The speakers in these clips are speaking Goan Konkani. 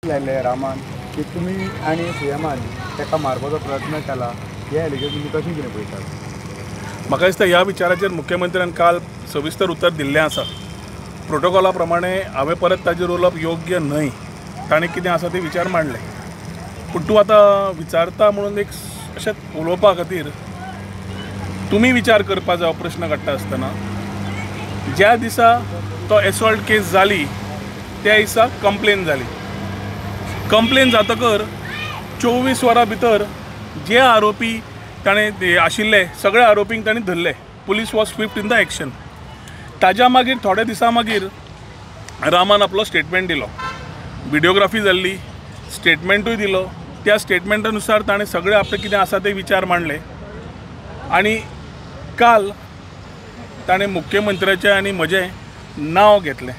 लायले रामान की तुमी आनी सीएमान ताका मारपाचो प्रयत्न केला, हे एलिगेशन तुमी कशें कितें पळयतात? म्हाका दिसता ह्या विचाराचेर मुख्यमंत्र्यान काल सविस्तर उत्तर दिल्लें आसा. प्रोटोकॉला प्रमाणे हांवें परत ताजेर उलोवप योग्य न्हय. ताणें कितें आसा ते विचार मांडले, पूण तूं आतां विचारता म्हणून एक अशें उलोवपा खातीर तुमी विचार करपा जाय. प्रश्न काडटा आसतना ज्या दिसा तो एसॉल्ट केस जाली त्या दिसा कंप्लेन जाली. कंप्लेन जातकर 24 वरां भितर जे आरोपी ताणें आशिल्ले सगळे आरोपींक ताणें धरले. Police was swift in the action. ताज्या मागीर थोड्या दिसां मागीर रामान आपलो स्टेटमेंट दिलो, व्हिडियोग्राफी जाल्ली, स्टेटमेंटूय दिलो. त्या स्टेटमेंटा नुसार ताणें सगळे आपले कितें आसा ते विचार मांडले आनी काल ताणें मुख्यमंत्र्याचें आनी म्हजें नांव घेतलें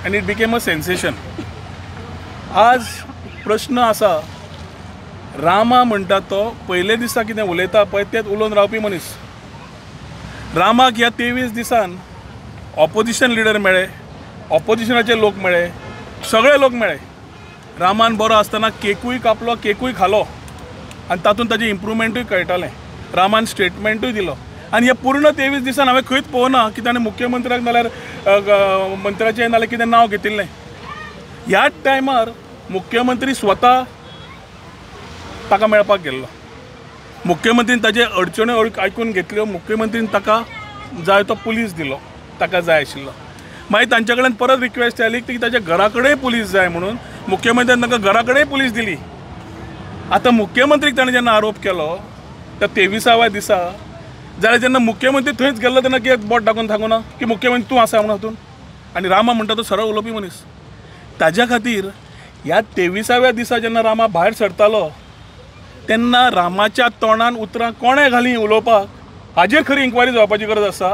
आनी it became a sensation. आज प्रश्न आसा, रामा म्हणटा तो पयले दिसा कितें उलयता पळय तेच उलोवन रावपी मनीस. रामाक ह्या 23 दिसान ऑपोजिशन लिडर मेळ्ळे, ऑपोजिशनाचे लोक मेळ्ळे, सगळे लोक मेळ्ळे. रामान बरो आसतना केकूय कापलो, केकूय खालो आनी तातूंत ताजें इम्प्रुवमेंटूय कळटालें. रामान स्टेटमेंटूय दिलो आनी हे पूर्ण 23 दिसान हांवें खंयच पळोवना की ताणें मुख्यमंत्र्याक नाल्यार मंत्र्याचें नाल्यार कितें नांव घेतिल्लें. ह्याच टायमार मुख्यमंत्री स्वता ताका मेळपाक गेल्लो. मुख्यमंत्रीन ताजे अडचण्यो आयकून घेतल्यो, मुख्यमंत्रीन ताका जाय तो पुलीस दिलो, ताका जाय आशिल्लो. मागीर तांचे कडेन परत रिक्वेस्ट आयली की ताच्या घरा कडेन पुलीस जाय म्हणून मुख्यमंत्र्यान ताका घरा कडेन पुलीस दिली. आतां मुख्यमंत्रीक ताणें जेन्ना आरोप केलो त्या 23व्या दिसा, जाल्यार जेन्ना मुख्यमंत्री थंयच गेल्लो तेन्ना कित्याक बोट दाखोवन सांगूना की मुख्यमंत्री तूं आसा म्हणून हातून? आनी रामा म्हणटा तो सरळ उलोवपी मनीस. ताज्या खातीर ह्या 23व्या दिसा जेन्ना रामा भायर सरतालो तेन्ना रामाच्या तोंडान उतरां कोणें घालीं उलोवपाक हाजेर खरी इन्क्वायरी जावपाची गरज आसा.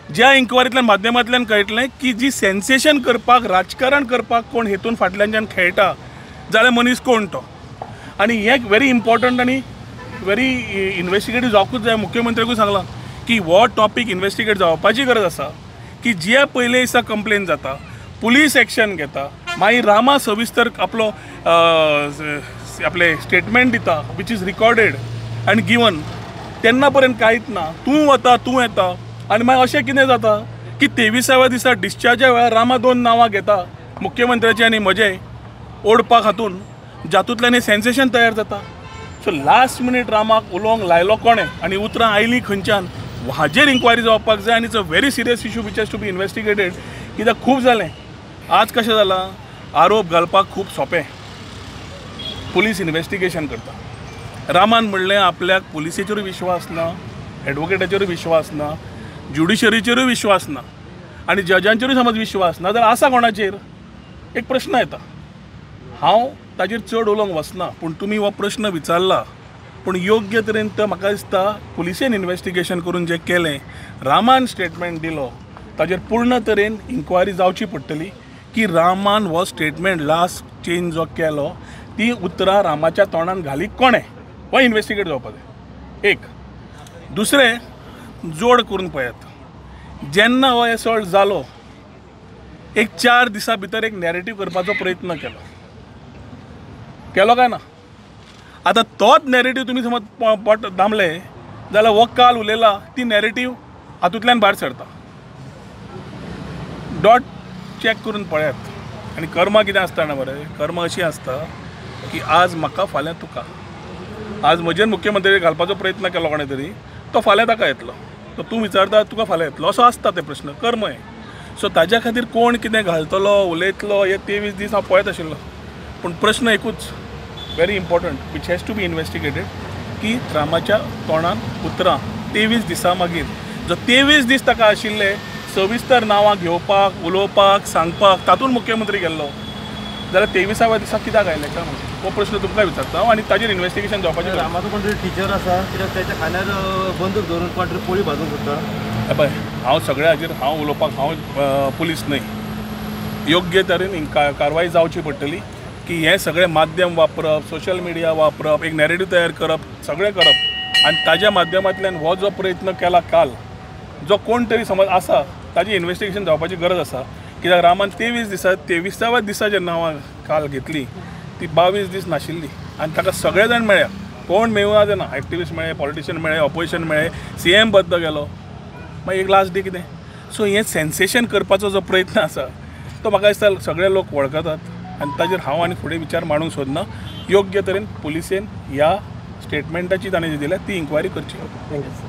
ज्या इन्क्वायरींतल्यान माध्यमांतल्यान कळटलें की जी सेन्सेशन करपाक, राजकारण करपाक कोण हेतून फाटल्यानच्यान खेळटा जाल्यार मनीस कोण तो. आनी हें व्हेरी इम्पॉर्टंट आनी व्हेरी इन्वेस्टिगेटीव जावकूच जाय. मुख्यमंत्र्याकूय सांगलां की हो टॉपीक इन्वेस्टिगेट जावपाची गरज आसा की ज्या पयले दिसा कंप्लेन जाता, पुलीस एक्शन घेता, मागीर रामा सविस्तर आपलो आपले स्टेटमेंट दिता which is recorded आनी गिवन, तेन्ना पर्यंत कांयच ना. तूं वता, तूं येता आनी मागीर अशें कितें जाता की 23व्या दिसा डिस्चार्जा वेळार रामा 2 नांवां घेता मुख्यमंत्र्याचें आनी म्हजें ओडपाक हातून, जातूंतल्यान हें सेन्सेशन तयार जाता. सो लास्ट मिनीट रामाक उलोवंक लायलो कोणें आनी उतरां आयलीं खंयच्यान हाजेर इन्क्वायरी जावपाक जाय. आनी it's a very serious issue which has to be investigated. कित्याक खूब जालें. आज कशें जालां, आरोप घालपाक खूब सोंपें, पुलीस इन्वेस्टिगेशन करता. रामान म्हणलें आपल्याक पुलिसेचेरूय विश्वास ना, एडवोकेटाचेरूय विश्वास ना, ज्युडिशरीचेरूय विश्वास ना आनी जजांचेरूय समज विश्वास ना, जाल्यार आसा कोणाचेर? एक प्रश्न येता. हांव ताजेर चड उलोवंक वचना, पूण तुमी हो प्रश्न विचारला, पूण योग्य तरेन तो म्हाका दिसता पुलिसेन इन्वेस्टिगेशन करून जें केलें, रामान स्टेटमेंट दिलो, ताजेर पूर्ण तरेन इन्क्वायरी जावची पडटली की रामान हो स्टेटमेंट लास्ट चेंज जो केलो ती उतरां रामाच्या तोंडान घाली कोणें, हो इन्वेस्टिगेट जावपाक जाय. एक दुसरें जोड करून पळयात, जेन्ना हो एसॉल्ट जालो एक 4 दिसां भितर एक नॅरेटीव करपाचो प्रयत्न केलो, केलो काय ना? आतां तोच नॅरेटीव तुमी समज पोट दामले जाल्यार हो काल उलयला ती नॅरेटीव हातूंतल्यान भायर सरता. डॉट चॅक करून पळयात. आनी कर्मा कितें आसता ना बरें, कर्म अशी आसता की आज म्हाका फाल्यां तुका. आज म्हजेर मुख्यमंत्री घालपाचो प्रयत्न केलो कोणें तरी, तो फाल्यां ताका येतलो, तो तूं विचारता तुका फाल्यां येतलो, असो आसता ते प्रश्न, कर्म हें. सो ताज्या खातीर कोण कितें घालतलो उलयतलो हे 23 दीस हांव पळयत आशिल्लो. पूण प्रश्न एकूच very important which has to be investigated की रामाच्या तोंडान उतरां 23 दिसां मागीर जो 23 दीस ताका आशिल्ले सविस्तर नांवां घेवपाक, उलोवपाक, सांगपाक, तातूंत मुख्यमंत्री गेल्लो, जाल्यार 23व्या दिसा कित्याक आयलें काय म्हणून हो प्रश्न तुमकां विचारता हांव आनी ताजेर इन्वेस्टिगेशन जावपाचें. रामाचो कोण तरी टिचर आसा कित्याक ताच्या खांद्यार बंदूक धरून कोण तरी पोळी भाजूंक सोदता. पळय, हांव सगळ्या हाजेर हांव उलोवपाक हांव पुलीस न्हय. योग्य तरेन कारवाय जावची पडटली की हें सगळें माध्यम वापरप, सोशल मिडिया वापरप, एक नॅरेटीव तयार करप, सगळें करप आनी ताज्या माध्यमांतल्यान हो जो प्रयत्न केला काल, जो कोण तरी समज आसा ताजी इन्वेस्टिगेशन जावपाची गरज आसा. कित्याक रामान 23 दिसा 23व्या दिसा जेन्ना हांव काल घेतली ती 22 दीस नाशिल्ली आनी ताका सगळे जाण मेळ्ळ्या, कोण मेळूं ना, एक्टिविस्ट मेळ्ळे, पॉलिटिशियन मेळ्ळे, ऑपोजिशन मेळ्ळे, सीएम बद्द गेलो, मागीर एक लास्ट डे कितें. सो हें सेन्सेशन करपाचो जो प्रयत्न आसा तो म्हाका दिसता सगळे लोक वळखतात आनी ताजेर हांव आनी फुडें विचार मांडूंक सोदना. योग्य तरेन पुलिसेन ह्या स्टेटमेंटाची ताणें जी दिल्या ती इन्क्वायरी करची. Thank you.